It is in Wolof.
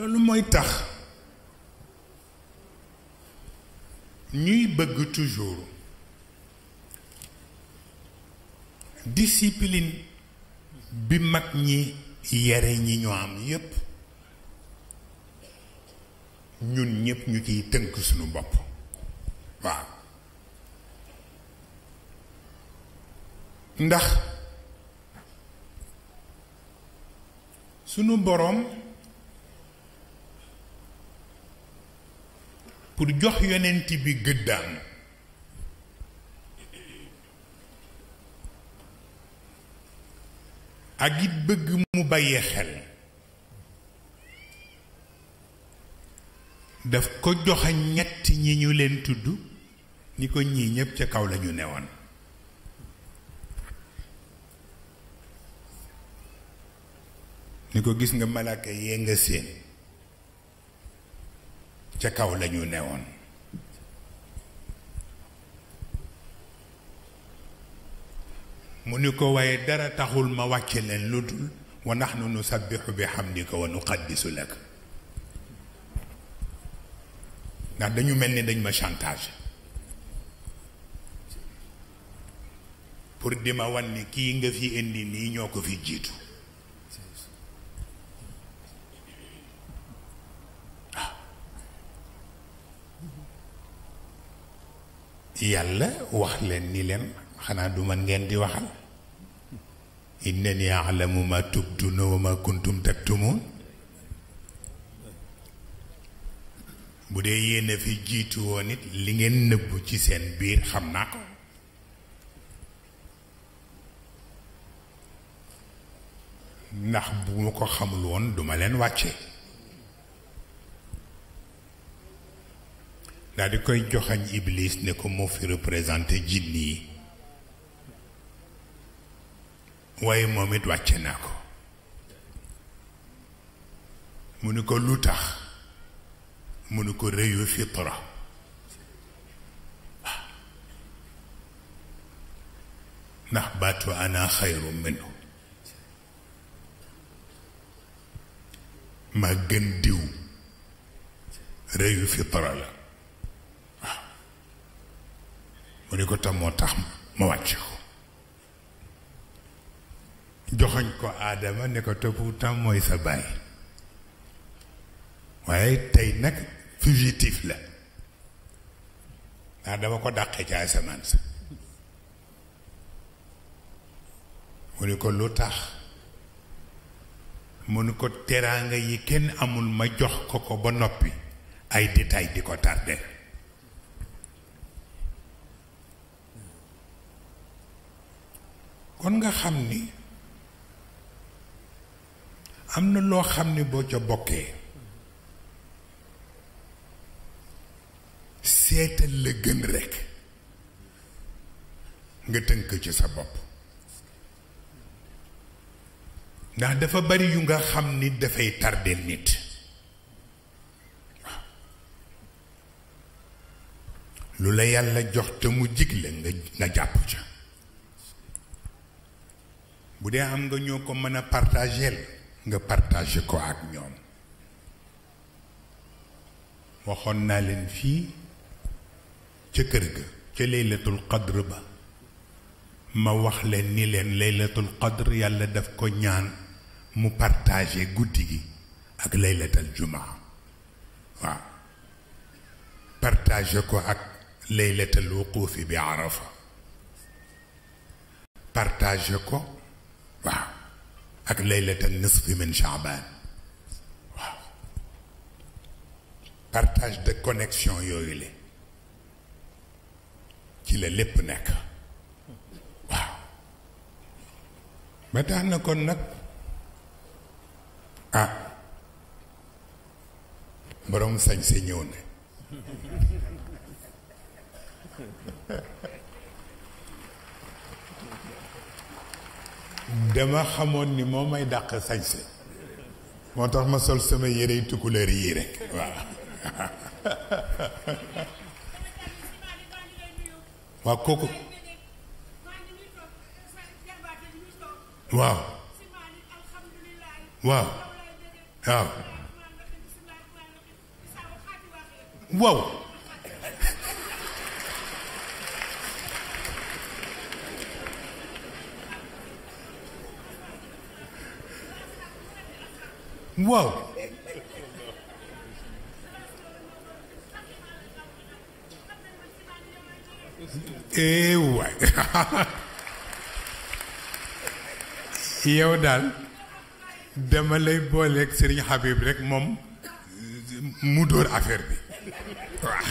loolu mooy tax ñuy bëgg toujours discipline bi mag ñi yare ñi ñu am yépp ñun ñépp ñu ciy tënk suñu bopp waaw ndax sunu boroom pour jox yonent bi gëddaam ak it bëgg mu bàyyee xel daf ko joxe ñett ñi ñu leen tudd ni ko ñii ñépp ca kaw lañu newoon ni ko gis nga malaaka yee nga seen ca kaw lañu newoon mu ni ko waaye dara taxul ma wàcce leen lu dul wa nahnu nusabbihu bi hamdika wa nuqaddisu lak ndax dañu mel ni dañ ma chantage pour di ma wan ni kii nga fi indi nii ñoo ko fi jiitu yàlla wax leen ni leen xanaa du man ngeen di waxal innani a'lamu ma tubduna wa ma kuntum taktumun bu dee yéen a fi jiitu woon it li ngeen nëbbu ci seen biir xam naa ko ndax bu ma ko xamul woon duma leen wàcce daal di koy joxañ Iblis ne ko moo fi représenté jinni yi waaye moom it wàcce naa ko mu ni ko lu tax mu ni ko rëyu fitra ndax baatu ana xayru minhu ma gën diw rëyu fitra la waaw mu ni ko tam moo tax ma wàcc ko joxoñ ko aadama ne ko te pourtant mooy sa baay waaye tey nag fugitif la ndax dama ko dàqe ci asamaan sa mu ni ko lu tax mu ni ko teraanga yi kenn amul ma jox ko ko ba noppi ay détails di ko tardé kon nga xam ni am na loo xam ni boo ca bokkee seetal la gën rekk nga tënk ci sa bopp ndax dafa bari yu nga xam ni dafay tardé nit waaw lu la yàlla jox te mu jig la nga jàpp ca bu dee am nga ñoo ko mën a partageel nga partagé ko ak ñoom waxoon naa leen fii ca kër ga ca laylatul qadr ba ma wax leen ni leen laylatul qadr yàlla daf ko ñaan mu partagé guddi gi ak laylatul jumaa waaw partagé ko ak laylatul wuquufi bi arafa partagé ko waaw ak laylatul nisfi min Shaaban waaw partage de connexion yooyu la ci la lépp nekk waaw ba tax na kon nag boroom sañ sa ñëw na dama xamoon ni moo may dàq sañse moo tax ma sol sama yére yu tukulóor yi rek waaw waaw kooku waaw waaw waaw waaw waaw waay yow daal dama lay booleeg Serigne Habib rek moom mu dóor affaire bi waaw